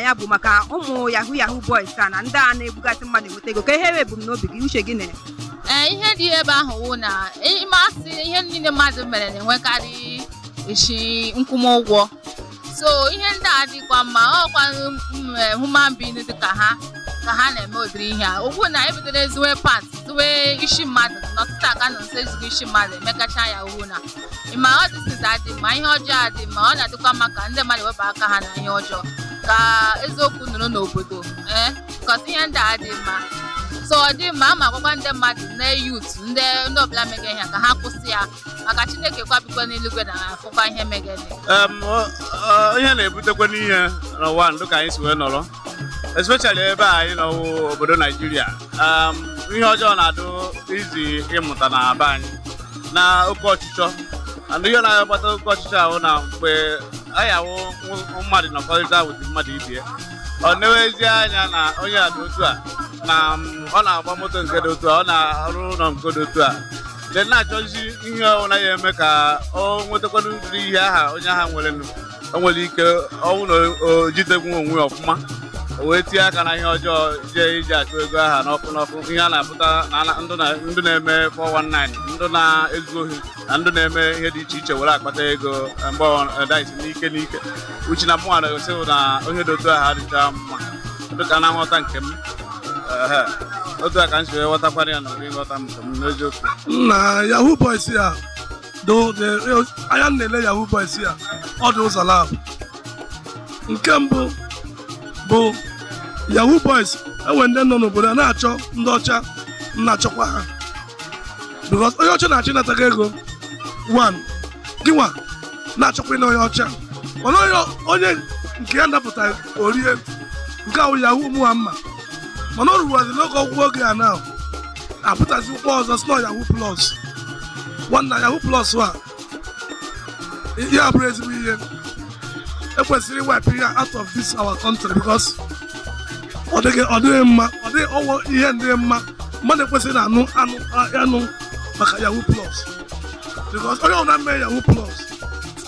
Ya bụ maka ụmụ yahoo yahoo boys a na ndị a na-egbugasị mmadụ enweta ego, ka ihe bụ ebumnobi gị, uche gị na ya? Ee, ihe dị ebe ahụ wụ na ịmasị ihe niile mmadụ mere na-enwekarị isi nkwụmụgwọ. So ihe ndị a dịkwa mma, ọkwa human being dị ka ha ka ha na-eme ụdịrị ihe a. Ugbu na ebidoro ezuwe part zuwe isi mmadụ n'ọtụtụ aka na nso ezugo isi mmadụ emekacha ya ugbu na ịma ọ dịsịza adị mma, ihe ọjọọ adị mma. Ọ na-adịkwa mma ka ndị mmadụ wepụ aka ha na ihe ọjọọ, ka eziokwu nụrụ n'obodo. Ee, because ihe ndị a dị mma, so ọ dị mma. Ama agwakwa ndị mmadụ na youth, ndị ọbụla mege ihe ka ha kwụsị ya, maka Chineke kwabikwa n'eluigwe na afụkwa ihe megede. Ihe na-ebutekwa n'ihe n'ụwa ndụ ka anyị si wee nọrọ, especially ebe a anyị nọwụ obodo Naijiria, ihe ọjọọ na-adụ izi ịmụta na be anyị na oke ọchịchọ. And ihe na-akpata oke ọchịchọ ahụ na mgbe anyị awụ mmadụ nọkọrịta with mmadụ ibie, ọ na-ewezi anya na onye a dị otu a, na ọ na-agba moto nke dị otu a, ọ na-arụ ụlọ nke dị otu a, de na-achọzi ihe ọbụla ya eme ka o nwetakwana ụdịrị ihe aha onye agha nwere. O nwere ike ọnwụ na o jidegwu onwe ya ọfụma, o wee tinye aka na ihe ọjọọ, jee iji achụ ego aha n'ọkụ n'ọkụ. Ihe a na-apụta na ndụ na-eme 419, ndụ na-ezu ohi na ndụ na-eme ihe dị iche iche were akpata ego mgbe daisi n'ike n'ike. Uche na mụnwa na-esi na onye dị otu ahụ adịcha mma, dịka na nghọta nke m. Otu a ka m si wee ghọtakwara ya na ụdị nghọta m nke m n'eziokwu. Na yahoo boys ya do anya m na-ele yahoo boys ya, ọ dị ụzọ lab. Nke mbụ bụ yahoo boys enwere ndị nọ n'obodo a na-achọ ndị ọcha na-achọkwa ha, because onye ọcha na-achọ ịnataga ego one gịnwa na-achọkwa ịna onye ọcha, mana onye nke ya ndapụta orie nke ahụ yahoo mụwa mma. Mana o ruwazi n'oge ọgwụgwụ oge a na apụtazi ụkwụ ọzọ si na yahoo plus nwanna. Yahoo plus a ihe a bụrụ ezigbo ihe ekwesịrị iwepụ ihe out of this our country, because ọ dịghị mma, ọ dịghị ọwụ ihe ndị mma. Mmadụ ekwesịrị na anụ anụ anụ maka yahoo plus, because onye ọbụla mee yahoo plus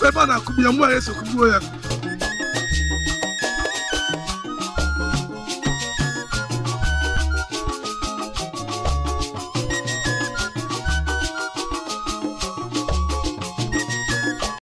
ebe a na-akụgbu ya, mmụọ ya eso kụgbuo ya.